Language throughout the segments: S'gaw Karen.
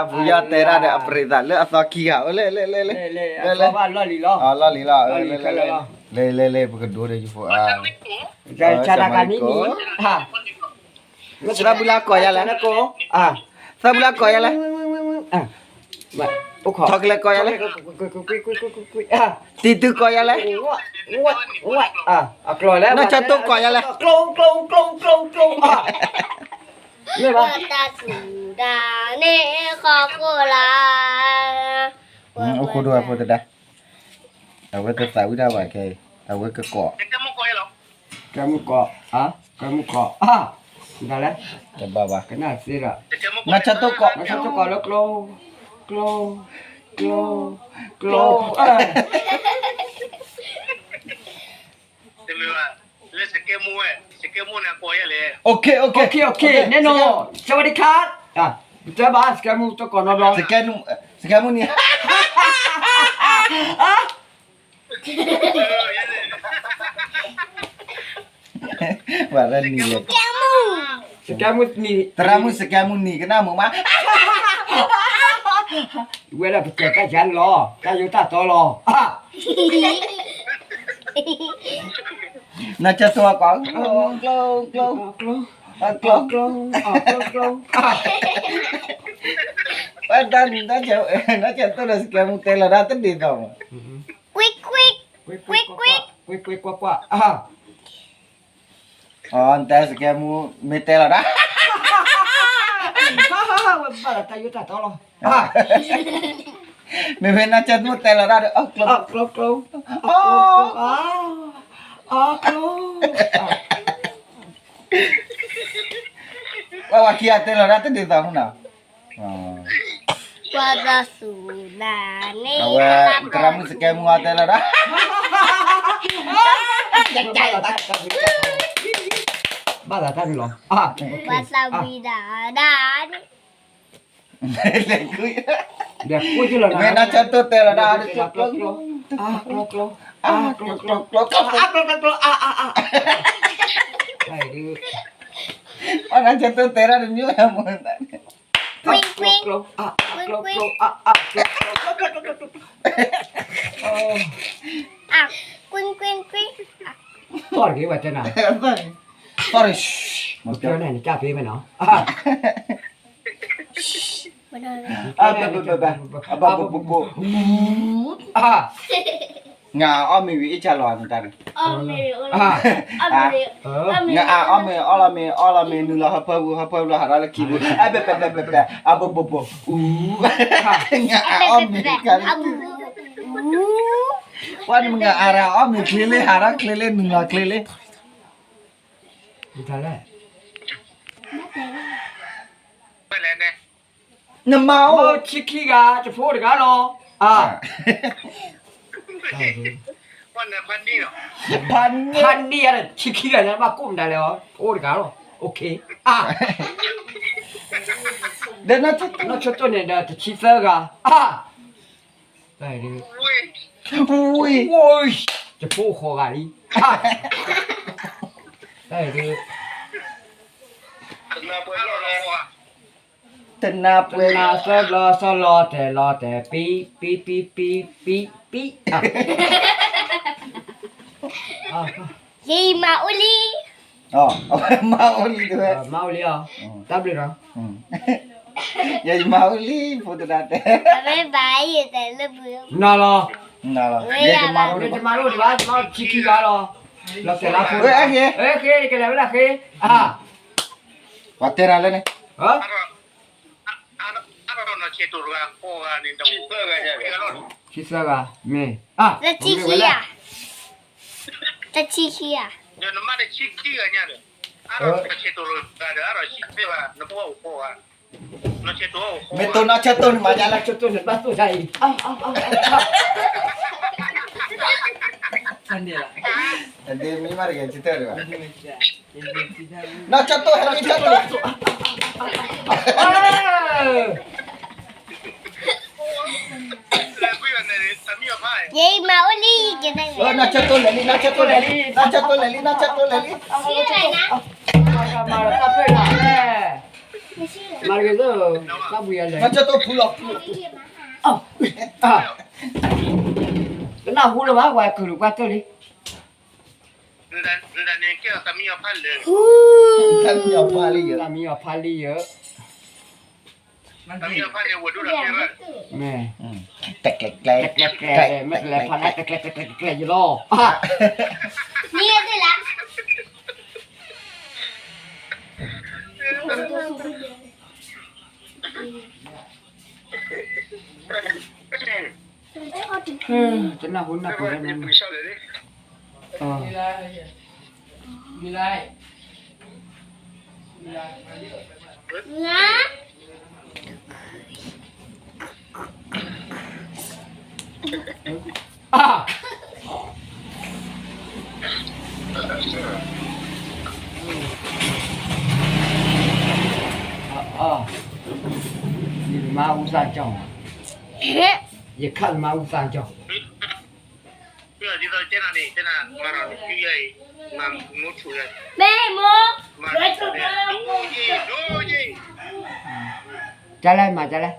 ပူၤယီၢ်တဲဒၣ်ဒီး အပြံးသးလၢအသီခံဂၤ, လၢ လၢ လၢ လၢ လၢ လၢ လၢ လီၢ်လံၤလီၤ, လီၢ်လံၤလီၤ, လၢ လၢ လၢ လၢ ပကဒိးဒီးယဖိ, သးဘုလၢကိးယၤလဲၣ်, သးဘုလၢကိးယၤလဲၣ်, ထီကလဲၤကိးယၤလဲၣ်, တံၤတုၤကိးယၤလဲၣ်, နီၢ်ကၠီတိၢ်ကိးယၤလဲၣ်, ကျိကျိကျိကျိကျိကျိကျိ, အိၣ်ခိးဒိၣ်ဖိတဒါ, အဝဲတသးဝံၣ်တၢ်ဘၣ်ခဲအံၤ, အဝဲကကိး ကဲမုၢ်ကိး, ကဲမုၢ်ကိး, ဒ်လဲၣ်, တဘၣ်ဘၣ်, ကနၣ်သ့ဒီး, နီၢ်ကၠီတိၢ်ကိး, နီၢ်ကၠီတိၢ်ကိးလၢကျိ, ကျိ, ကျိ, ကျိ, လၢစကဲမူဝဲ, စကဲမူန့ၣ်ကိးယၤလဲၣ်, โอเค โอเค โอเค โอเค แน่นอน สวัสดีครับ, တဲဘၣ် စကဲမူတကိးနီတဘျီ, စကဲမူနံၤ ဘၣ်ဒၣ်နံၤလဲၣ်, စကဲမူနံၤ, သရၣ်မုၣ်စကဲမူနံၤ ကနၣ်မုာ်မး, ဝဲဒၣ်ပတဲတၢ်ယါလီၤ, တၢ်ယိးတၢ်တီလီၤ, နီၢ်ကၠီတိၢ်ကိး, ကျိ, ကျိ, ကျိ, ကျိ, ကျိ, ဝဲဒၣ်နံၤ, နီၢ်ကၠီတိၢ်ဒီးစကဲမူတဲလီၤတၢ်တဒ်သိးမး, ကွ့ကွ့, ကွ့ကွ့, ကွ့ကွ့ကွၢ်ကွၢ်, အီ နတဲစကဲမူ မ့ၢ်တဲလီၤတၢ်, ဝဲဘၣ်ဒီးတၢ်ယိးတၢ်တီလီၤ, မ့မ့ၢ်နီၢ်ကၠီတိၢ်တဲလီၤတၢ်ဒီး အီ ကျိ, ကျိ, ကျိ, အီ ကျိ, ဝဲဝဲခံဂၤတဲလီၤတၢ်တဒ်သိးမးနီၤ, ကွၢ်ဘျီသူၣ်နၤန့ၣ်, အဝဲ သရၣ်မုၣ်စကဲမူအီၤတဲလီၤတၢ်, ဘၣ်သးတၢ်န့ၣ်လီၤ, ကွၢ်သးဝံၤဒၣ်ဒၣ်န့ၣ်, လဲၤကွံာ်, မ့ၢ်နီၢ်ကၠီတိၢ်တဲလီၤတၢ်, ကျိ, ကျိ, ကျိ, ကျိ, ကျိ, နီၢ်ကၠီတိၢ်တဲတၢ်တမံၤမး, ကွ့ကွ့, ကွ့ကွ့, ကွ့ကွ့ကွ့, သီၣ်တဂ့ၤဝဲတဲနၤ, သီၣ်တဂ့ၤ, နကၢ်ဖဲမ့ၢ်နီၤ, အဘဘဘဘ, အဘဘဘဘ, ငါအီၣ်မ့ၤဝံၤအ့ၣ်ဆါလီၤနတၢ်န့ၣ်, ငါအီၣ်မ့ၤအီၣ်လီၤမ့ၤ အီၣ်လီၤမ့ၤ နုာ်လီၤဟၢဖၢပူၤ ဟၢဖၢပူၤလီၤ ဟးထီၣ်လၢခံပူၤ အဘဘဘဘ, အဘဘဘ, ငါအီၣ်မ့ၤ, ပှၤနမ့ၢ်ငါအါရၤအီၣ်မ့ၤချ့လ့ ဟးထီၣ်ချ့လ့ နုာ်လီၤချ့လ့, နမၤအိၣ်, ဆံခံဂၤ တဖိတဂၤလီၤ, အါ, ဖးန့ၢ်, ဖးန့ၢ်ယၤဒီး ဆံခံဂၤညါ ဘၣ်ကိၣ်မတၤလဲၣ်, ဖိတဂၤလီၤ, အိၣ်ခ့, အါ, နီၢ်ကၠီတိၢ်န့ၣ်ဒီး တဆံသၢဂၤ, အါ, ဝ့ၢ်, တဖိဃိးဂၤလံ, အါ, တနၢ်ပှဲၤလီၤ, တနၢ်ပှဲၤလီၤ, သၢဘျီ သၢလီၤ တၢၤလီၤ တၢၤ ပံ ပံ ပံ ပံ ပံ ပံ, ယမၤအိၣ်လံ, မၤအိၣ်လံတဝဲ, မၤအိၣ်လံ, တၢ်ဘျုးလီၤ, ယမၤအိၣ်လံ ဖိသဒါတဲ, နၤလီၤ, ယမၤအိၣ်တဘၣ် ယမၤအိၣ်တဆံခံဂၤလီၤ, လီၤတဲာ်လၢဖိ, ကလဲၤဝဲဒၣ်ဃ့, ပှၤတဲတၢ်လၢန့ၣ် ဆံသၢဂၤ, မ့ၢ်, တဆံခံဂၤ, တဆံခံဂၤ, မ့ၢ်တိၢ်နီၢ်ဆၢတိၢ်န့ၣ်မၤဒ်လဲၣ်, ဆၢတိၢ်န့ၣ်ဘၣ်တိၢ်ဒ်အံၤ, ဒ်မ့ၢ်မးတဂ့ၤ ဆၢတိၢ်တဂ့ၤ, နီၢ်ဆၢတိၢ်ဟဲလံ ဆၢတိၢ် ယမၤအိၣ်လံ, နီၢ်ဆၢတိၢ်လဲၤလံ နီၢ်ဆၢတိၢ်လဲၤလံ နီၢ်ဆၢတိၢ်လဲၤလံ နီၢ်ဆၢတိၢ်လဲၤလံ, မၤတၢ်ဖျၢၣ်လီၤ, မၤတဂ့ၤသၢ, တၢ်ဘှံးယၤလဲၣ်, တနၢ်ဟူလၢၤဘၣ် ပှၤကုၢ်လိာ်ပှၢ်တၢၢ်လံ, တၢ်မံအီၤဖးလံယၤ, တၢ်မံအီၤဖးလံယၤ, မ့ၢ်, တကျဲးကျဲး, မ့ၢ်တလဲၤဖးဒၣ်တကျဲးတကျဲးတကျဲးယလီၤ, မ့ၢ်သ့လၢ တနၢ်ဟူနၢ်ပၢၢ်လၢနၤ, ယမါအူသၣ်ကၠီၣ်, ယခၣ်မါအူသၣ်ကၠီၣ်, မ့ၢ်မိၢ်, ကလဲၣ်မၤကလဲၣ်,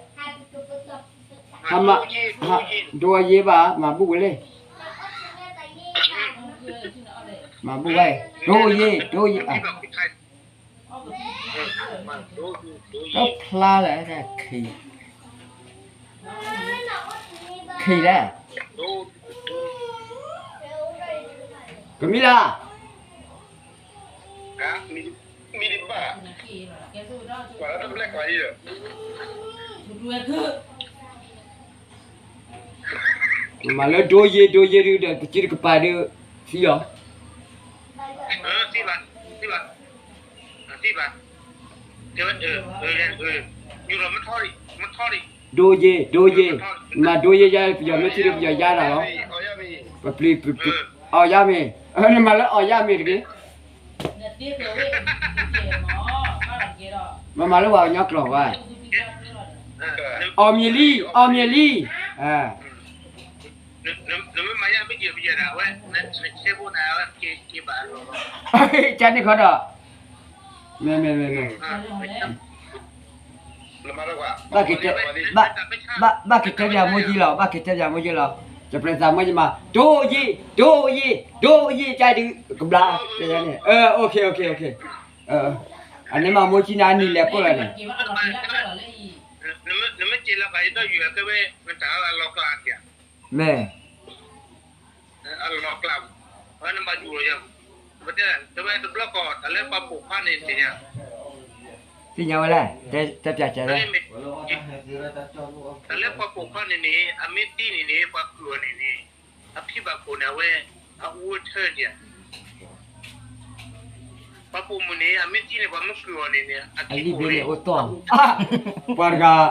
ဒိယ့ဘၣ် မၤဘူၣ်ဝဲလဲၣ်, မၤဘူၣ်ဝဲ, ဒိယ့ ဒိယ့, တဖျါလဲၣ်, ခံလဲၣ်, ကမံလၢ်, မၤလၢဒိယ့ ဒိယ့ဒုးဒီး ပစံးတကပၤဒုး, သံလီၤ, ဒိယ့ ဒိယ့, မၤဒိယ့ယါ ပယီၤမ့ၢ်ထံၣ်ဒီးပယီၤယါတၢ်လီၤ, ပပျံၤ, အီၣ်ယါမ့ၤ, နမၤလၢအီၣ်ယါမ့ၤတဂ့ၤ, မၤမၤလၢပှၤကညီကျိာ်ဝဲ, အီၣ်မ့ၤလံ အီၣ်မ့ၤလံ, ကန့ၣ်ခီဒီး, မ့မ့မ့မ့, ဘၣ်က့ၤတဲ, ဘၣ်က့ၤတဲပၠးမိၢ်ယ့လီၤ, ဘၣ်က့ၤတဲပၠးမိၢ်ယ့လီၤ, ယပြဲးသးမိၢ်ယ့မး, ဒိယ့ ဒိယ့ ဒိယ့ ကဒုး ကဘျါ, န့ၣ်, အန့ၣ်မးမိၢ်ကံနၤနံၤလဲၤကိၣ်လီၤန့ၣ်, မ့ၢ် သ့ၣ်ညါဝဲလဲၣ်, တဲပၠးကလဲၣ်, တၢ်လၢပှၤပိာ်ခွါန့ၣ်န့ၣ် အမ့ၢ်သံန့ၣ်န့ၣ် ပှၤကုၢ်အီၤန့ၣ်န့ၣ်, အဖံဘၣ်ခိၣ်န့ၣ် အဝဲ, အအူအထၢဒံးဧါ, ပှၤပိာ်မုၣ်န့ၣ် အမ့ၢ်သံန့ၣ် ပှၤမ့ၢ်ကုၢ်အီၤန့ၣ်န့ၣ် အလံာ်ဘ့န့ၣ်အိၣ်တီၢ်, ပှၤတဂၤ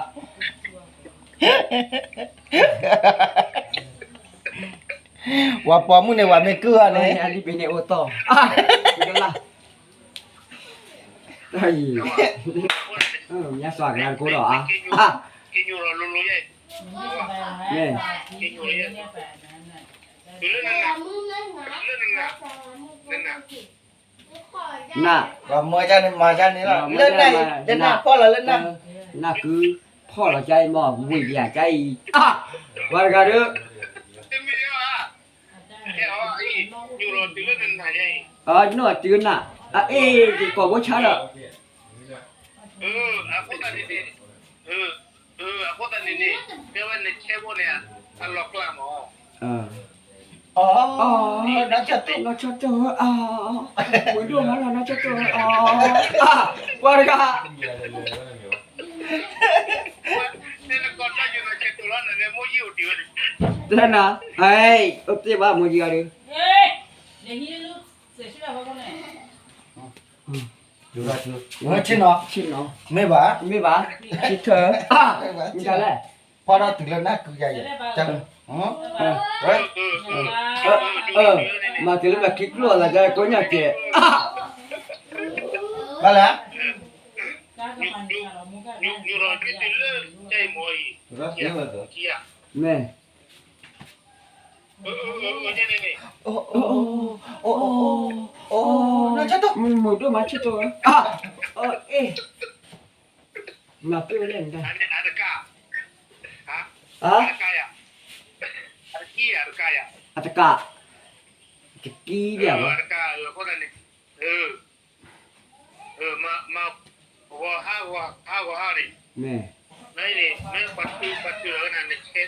ပှၤပိာ်မုၣ်န့ၣ် ပှၤမ့ၢ်ကုၢ်အီၤန့ၣ် အလံာ်ဘ့န့ၣ်အိၣ်တီၢ်, တၢ်အံၤ, မ့ၢ်စှၤကလါတကိးဒီးအါ, မ့ၢ်, န, ပှၤမၢဒ်န့ၣ်မၤဒ်န့ၣ်လီၤ, လၢနၤအံၤ, လၢနၤဖီၣ်လီၤလၢနၤ, နကုၢ်ဖီၣ်လီၤကါအံၤမ့ၢ် ဝံၤယၤကါအံၤ, ပှၤတဂၤဒီး, တမ့ၢ်, အ, တုၤနၤ, အ့ၣ် ကိးဘိဆါဒီး, အဃိသတးန့ၣ်န့ၣ်, တဲဝဲန့ၣ်ဆဲဘိန့ၣ်, အလီၢ်ကျါမး, အ, နီၢ်ဆၢတိၢ်ဧၢ, မုၢ်ဒိၣ်မးလီၤ နီၢ်ဆၢတိၢ်ဧၢ, ပှၤတဂၤ, တဲနၤ, ဟဲ, အိၣ်တ့ၢ်ဘၣ်မိၢ်ယံၤဂၤဒီး ဆ့ၣ်နီၤ, မ့ၢ်ဘၣ်, မ့ၢ်ဘၣ်, ဆံထၢ, မ့ၢ်လဲၣ်, ဖီၣ်ဒီးတုၤလၢနၢ်ကုယၤယၤ, မၤတုၤလၢမၤခံကျိၣ်အသးကဲကိးညါကဲ, ဘၣ်လဲၣ်, မ့ၢ် မုၢ်ဒိၣ်မးဆ့တိၢ်, အ့ၣ်, မၤပ့ၢ်ဝဲလဲၣ်နတၢ်, အတကး, အတကးယၤ, အတကး, အတကး, တကံဒၣ်ဘၣ်, အတကးအဃိသတးန့ၣ်, မၤဂီၤဟါဂီၤဟါန့ၣ်, မ့ၢ်, မ့ၢ်ပှၤထုပှၤထုလီၤဝဲနၤ, တၢ်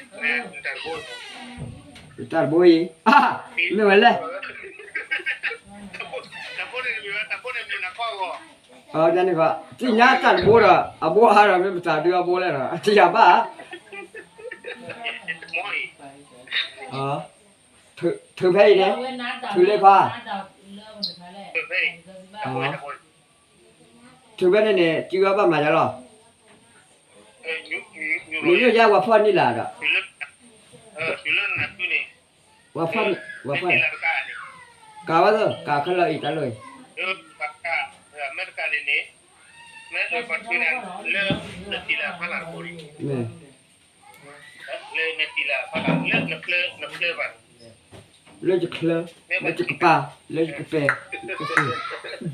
တဘိအံၤ, မ့ၢ်ဝဲလဲၣ်, တၢ်ဘိန့ၣ်မ့ၢ်နၤကီၢ်ဂီၤ, န့ၣ်, သ့ၣ်ညါတၢ်တဘိဒီး အဘိအါဒီး မ့ၢ်ပတၢ်ဒုးအဘိလဲၣ်ဒီး တယာ်ဘၣ်, ထုးဖဲအံၤန့ၣ်, ထုးလၢခီ, ထုးဖဲန့ၣ်န့ၣ် စုအီဘၣ်မၤယါလီၤ, နညိၣ်ယါဝၤဖီၣ်န့ၢ်လၢဒီး, ဝၤဖီၣ်န့ၢ်, ဝၤဖီၣ်န့ၢ်, ကးဝဲသ့ၣ် ကးခဲလၢာ်အံၤတၢ်လီၢ်အံၤ, မ့ၢ်တကးန့ၣ်န့ၣ်, မ့ၢ်ပှၤထုးန့ၣ်, လၢနတံၤလၢ်ဖးလၢ်တဘိန့ၣ်, မ့ၢ်, လၢနတံၤလၢ်ဖးလၢ် လၢနချၢ, နချၢဘၣ်, လၢယချၢ, လၢယကပၤ, လၢယကပဲၤ, ကပဲၤ, ကပဲၤ, ကပဲၤ,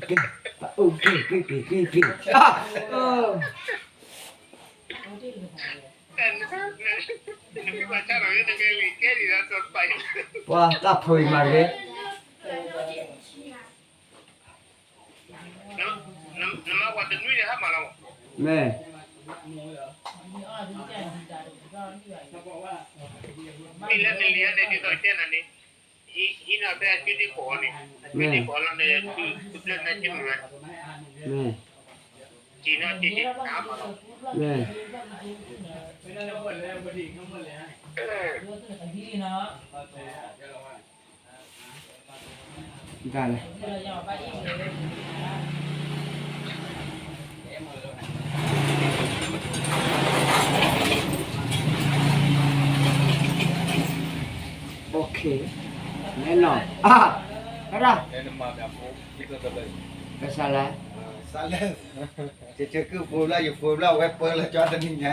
ကပဲၤ, ကပဲၤ, ပှၤတၢ်ဖိအံၤမၤတဂ့ၤ, မ့ၢ်, မ့ၢ်လၢနလံၤန့ၣ် ဒ်သိးတဲနၤန့ၣ်, ဟံးနၤဖဲအစုဒ့ကိးန့ၣ်, အစုဒ့ကိးလီၤန့ၣ် သုဘျၢနၤစုမုၢ်ဝဲ, မ့ၢ်, ကံနၤကံနၤ, မ့ၢ်, တၢ်လဲၣ်. OK, လဲၤနီၤ, အါ, တၢ်, ကစၢ်လဲၣ်, ကစၢ်လဲၣ်, ကကကုၢ်ဖိဘျီ ယဖိဘျီ အဝဲပၢလၢကၠီတနံၤညါ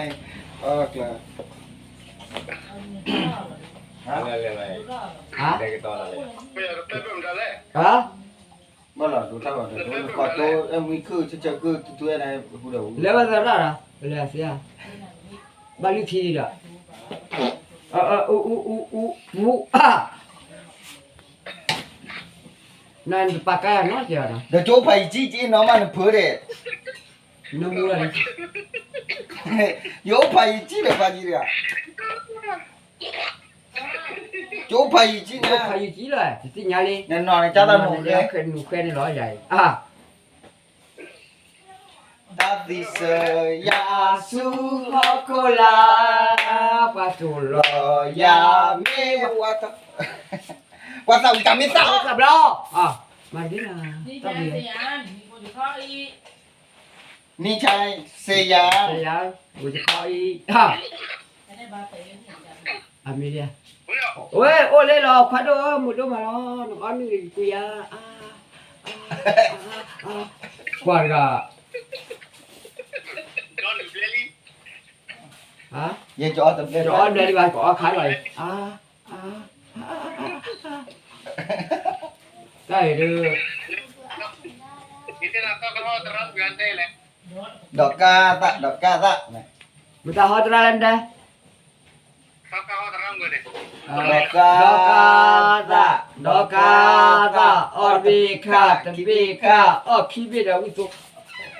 အံၤ, အကျၢၤ ဟါ, ဟါ, ဘၣ်လီၤ ဒိၣ်တၢ်ဂီၤဒီး ဒိၣ်ကီၢ်တိ အဲၣ်မံခုၣ် ကကကုၢ် တူၢ်တူၢ်အဲၣ်န့ၣ် ဟူဒီးဟူ လဲၤဘၣ်သရၣ်ဒီး ပလဲၤသ့ဧါ, ဘၣ်လုၢ်ထံဒီး အအအူအူအူအူအူအါ, နတပာ်ကါယၤနီတစဲးဘၣ်နီၤ, ဒီးကၠိဖးယံၤကံက့နီၤမးနဖုးဒီး နမူလၢ ယအိၣ်ဖးယံၤကံဒီးဖးယံၤတဂၤ ကၠိဖးယံၤကံန့ၣ် ဖးယံၤကံလီၤ တသ့ၣ်ညါလံ နနီၢ်န့ၣ် ကၢ်သးနူၢ်ဃဲ နူၢ်ဃဲန့ၣ်လီၤယၤအံၤ အါ တၢ်သံစၢၤယၤဆူဟီၣ်ခိၣ်လာ် ပှၤစိာ်လီၤယၤမ့ၢ် ပှၤသးဝံၣ်တၢ်မ့ၢ်သး သးဘျီ မၤတဂ့ၤနၤ တၢ်ဘျီ နံၣ်ဆဲးစ့ယၤ စ့ယၤ ဝံၤတခီအံၤ အမ့ၢ်လံ ဝဲအိၣ်လၢလီၤ ခွါဒိၣ်ဧၢ မုာ်ဒိၣ်မးလီၤ နကအီၣ်နုၢ်ဂ့ၤကွံာ်ယၤ အါ အါ ကွၢ်တဂၤ ယကအီၣ်တဘျဲလံ ကအီၣ်တဘျဲလံဘၣ် ကအီၣ်ခါလီၤအံၤ အါ အါ တၢ်အံၤဒုး ဒီးကါသး ဒီးကါသး မတၤဟီတရါလၢနတဲ ဒီးကါသး ဒီးကါသး အီၣ်တဘ့ၣ်ခါ တဘ့ၣ်ခါ အီၣ်ခံဘ့ၣ်ဒီးဝံၣ်သိ ဝံၣ်သိ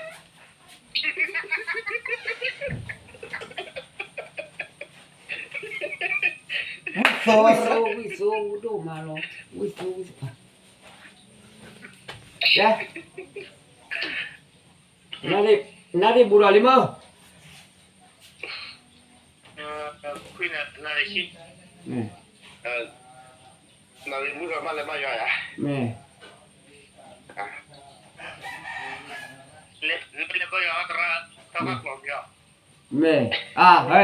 ဝံၣ်သိ ဝံၣ်သိ ဒိၣ်မးလီၤ ဝံၣ်သိ ဝံၣ်သိ ကဲ နၤဒ့ၣ်ဘူးဒီးလံမၢ် ခွံနၣ်ရံၣ်ဆံ နၣ်ရံၣ်မုၢ်ဒီးမးလဲၤဘါယွၤယၤ မ့ၢ် လဲၤဘါယွၤသရၣ် သရၣ်ကျီၢ်ပယီၤ မ့ၢ် အါ ဟဲ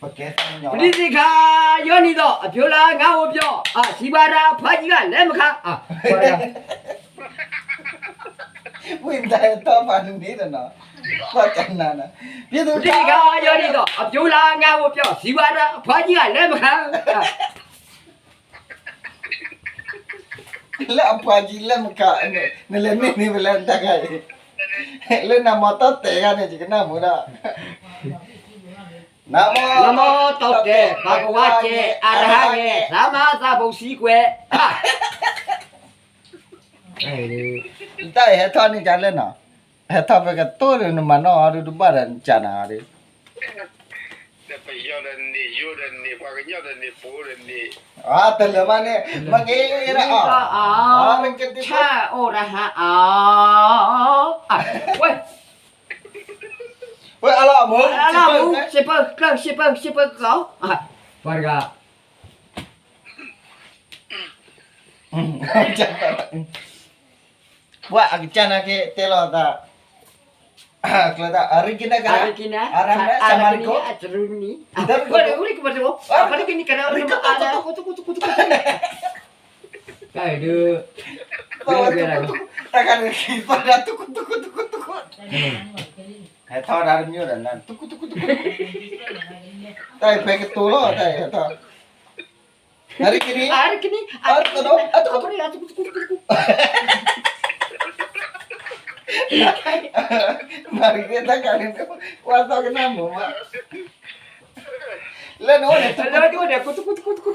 ပဒံသ့ၣ်ခါ ယီနံၤဒီး အပျိလၢငါအိၣ်ပျီ အစံးဘၣ်ဒၣ် ဖးယံၤဂၤလဲၤမခါ အါ ဝံၣ်တၢ်တီပာ်နမ့ၢ်တနီၤ ပှၤတနၤနၤ ပဒံသ့ၣ်ခါ ယီနံၤဒီး အပျိလၢငါအိၣ်ပျီ စံးဘၣ်ဒၣ် ဖးယံၤဂၤလဲၤမခါ လၢအပှၤကံလဲၤမခါ နလဲၤမ့ၢ်န့ၣ်ပလဲၤတၢ်ခါအံၤ လၢနမီၤတီတဲာ်ဂၤန့ၣ် ယကနၣ်မူဒီး, နမီၤတီတဲာ် ဘၣ်ကဝါစဲး အရဟံယဲၢ် သမ္မာသမ္ဗုဒ္ဓံကွဲး, တၢ်အံၤဟဲထီၣ်န့ၢ်ကလဲၣ်နီၤ, ဟဲထီၣ်ဖဲကတိၢ်ဒီးနမၤနီၣ်အီၤဒုးတဘၣ်ဒီးကနၤအီၤဒုး ပယီၤဒီးန့ၣ် ယိၤဒီးန့ၣ် ပှၤကညီဒီးန့ၣ် ပှိၤဒီးန့ၣ်, အတလၢၤမးန့ၣ် မ့ၢ်ဂ့ၤဂ့ၤဒီးအီၤ, ဆၣ်အိၣ်ရဟၣ်အီၤ, ဝဲ, ဝဲအလီၤမူ, စ့ပၢၢ်, စ့ပၢၢ်, စ့ပၢၢ်ကီး, ပှၤတဂၤ ပှၤအကစၢ်နာ်က့တဲလီၤသး, ကျၢၤတၢ် အရ့ကံနါကရၢ, အရ့ကံနါ, အရ့ကံနါ, အရ့ကံနါ, အရ့ကံနါ, အရ့ကံနါ, အရ့ကံနါ, တၢ်ဒုး, တၢ်ကန့ၣ်ခံပှၤဒၣ် တူၢ်ကူတူၢ်ကူတူၢ်ကူတူၢ်ကူ, ဟဲထီၣ်ဒၣ်တမံၤဒီး တူၢ်ကူတူၢ်ကူတူၢ်ကူ, တၢ်အံၤဖဲကတိၤလီၤ တၢ်အံၤဟဲထီၣ် အရ့ကံနါ, အရ့ကံနါ, အရ့ကံနါ, မၤရ့တၢ်ကန့ၣ် ပှၤသီကနၣ်မူမး, လၢနအိၣ်န့ၣ် လၢနအိၣ်န့ၣ် လၢယၤလၢအအိၣ်န့ၣ် တူၢ်ကူတူၢ်ကူ,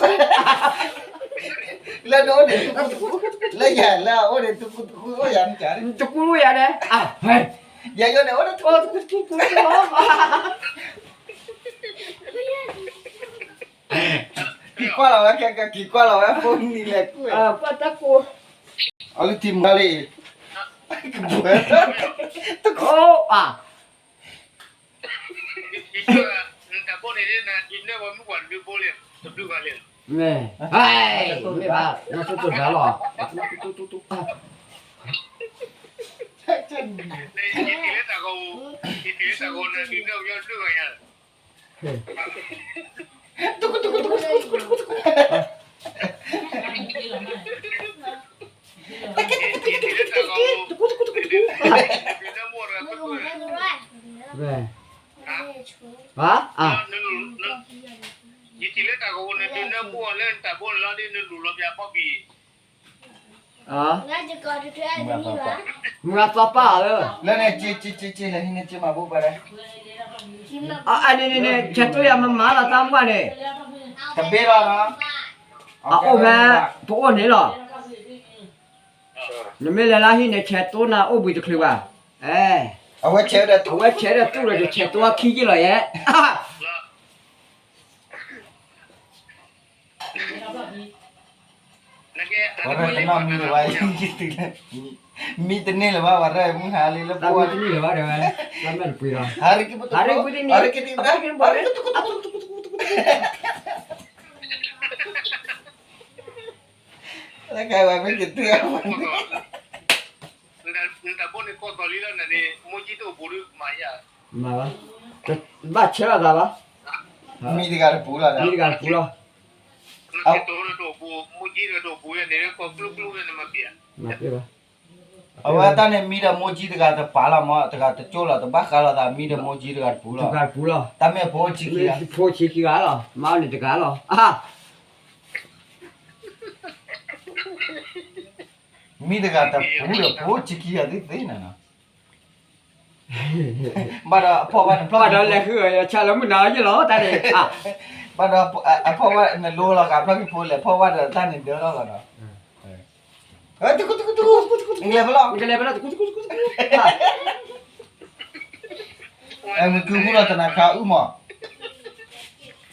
လၢယၤလၢအအိၣ်န့ၣ် တူၢ်ကူတူၢ်ကူအိၣ်ယၤန့ၣ်, တူၢ်ကူအိၣ်ယၤန့ၣ်, ယၤယိန့ၣ် အိၣ်န့ၣ် တူၢ်ကူတူၢ်ကူ, က့ၤကွၢ်လီၤဝဲ က့ၤကွၢ်လီၤဝဲ ဖိနံၤလဲၤကွၢ်, ပှၤတၢ်ကိး, အလၢထံမၤလံ, ကဘၢၣ်, တကိး, အါ မ့ၢ်ဘၣ်, နဆိၣ်တဂၤလီၤ, ယထံၣ်လၢတၢ်ကဝီၤန့ၣ် ဒုးနၢဘူၣ်အီၤလၢနတၢ်ဘိန့ၣ်လီၤ ဒ်နလူၤလီၤပျၢၤဘီဘံၣ်, မုၢ်ဂၤသီပၢ်အီၤလၢ, လၢန့ၣ် က့ၤက့ၤက့ၤက့ၤလၢဟံးန့ၢ်က့ၤမၤဘူၣ်ပှၤဒီး, အန့ၣ်န့ၣ်န့ၣ် ဆဲးတိၢ်ယၤမမၤလီၤတၢ်မုၢ်ဂၤန့ၣ်, တဘ့ၣ်လီၤနီၤ, အအိၣ်ဖဲ, ပအိၣ်န့ၣ်လီၤ, နမ့ၢ်လဲၤလၢဟံၣ်န့ၣ် ဆဲးတိၢ်နၤအိၣ်ဘှံးတချုးဘၣ်, အဝဲဆဲးဒီး, အဝဲဆဲးဒီးတူၢ်ဒီး ဆဲးတိၢ်အခံက့ၤလီၤယဲၢ် ဝဲတနီၣ်မံလၢၤဘၣ်, မံတန့ၢ်လၢၤဘၣ်, ဝဲမုၢ်ဟါလံလၢပှၤတန့ၢ်လၢၤဘၣ်ဒီးဝဲ, လၢမဲာ်တပှ့ၤလီၤ, ဟါရ့က့ၤပတ, ဟါရ့က့ၤပတ, လၢကဝဲမ့ၢ်က့ၤတုၤ, နတၢ်ဘိန့ၣ်ကီၢ်သီလံလီၤန့ၣ် မိၢ်ကံတအိၣ်ပူၤဒုးမၤယၤ, မၤဘၣ်, ဘၣ်ဆဲးလီၤသးဘၣ်, မံတဂၤတပူၤလီၤ, မံတဂၤတပူၤလီၤ, မိၢ်ကံတအိၣ်ပူၤ, မိၢ်ကံတအိၣ်ပူၤန့ၣ် ကီၢ်ကျိကျိန့ၣ်မၤပျဲၢ်, မၤပျဲၢ်ဘၣ်, အဝဲတၢ်န့ၣ်မံဒီးမိၢ်ကံတဂၤတပာ်လီၤမး, တဂၤတကၠိလီၤ, တဘၣ်ဃးလီၤသး မံဒီးမိၢ်ကံတဂၤတပူၤလီၤ, တဂၤတပူၤလီၤ, တၢ်မ့ၢ်အဖိဆံခံဂၤ, ဖိဆံခံဂၤလီၤ, မၤအီၤန့ၣ်တဂၤလီၤ, အါ မံတဂၤတပူၤဒီး ဖိဆံခံဂၤသ့ၣ်သ့ၣ်နၤနီၤ, ဘၣ်ဒီးအဖီၣ်ဘၣ်န့ၣ် ဘၣ်ဒီးလဲၤဃုအီၤ ဆၣ်လၢမုၢ်နၤအီၤယ့ၢ်လီၤ တၢ်န့ၣ်, ဘၣ်ဒီးအဖီၣ်ဘၣ်နလိလီၤဂာ်ဖျီၣ်က့ၤဖိလဲၤဖီၣ်ဘၣ်ဒီးတၢ်န့ၣ်ဒၢထီၣ်လီၤနီၤ, တကူတကူတကူ, နကလဲၤဖဲလဲၣ်, နကလဲၤဖဲလဲၣ်, တကူတကူတကူတကူ, အဲ မ့ၢ်ကုၢ်ဟူလီၤတနၤခါအုၣ်မး,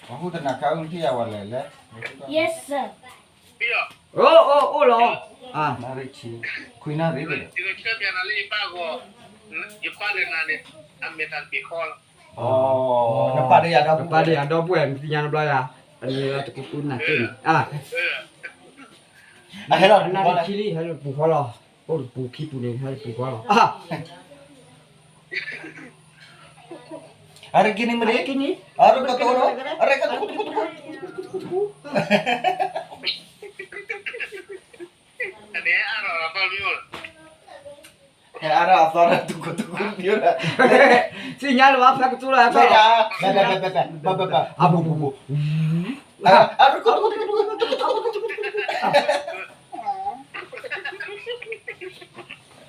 ပှၤဟူတနၤခါအုၣ်ထံၣ်ယၤဝဲလဲၣ်လဲၣ်, အိၣ်အိၣ်အိၣ်လီၤ, နရ့ၣ်ဆံ, ခွံနၣ်ရံၣ်, ယပၢ်ဒီးနၤန့ၣ် အမဲာ်တၢ်တဘ့ၣ်ဃီလီၤ, နပၢ်ဒီးယၤဒီ, နပၢ်ဒီးယၤဒီပုၢ်ဝဲၢ် နသ့ၣ်ညါတဘျီယၤ, အန့ၣ်လီၤတကူကူနၤတ့ၢ်န့ၣ်, အဟဲလီၤနရ့ၣ်ဆံလံ ဟဲလီၤပူၤဃီလီၤ, အိၣ်တပူၤခံပူၤန့ၣ် ဟဲလီၤပူၤဃီလီၤ, အရ့က့ၤန့ၣ်မ့ၢ်န့ၣ်, အရ့က့ၤန့ၣ်, အရ့က့ၤတကူတကူတကူ, တကူတကူတကူ, ဟဲအါထီၣ်အသီတကူတကူ, သ့ၣ်ညါလၢၤဘၣ် ဖဲကတိၤလီၤ, အပူၤပူၤပူၤ, အရ့က့ၤတကူတကူတကူ, တကူတကူတကူ, တကူတကူတကူ,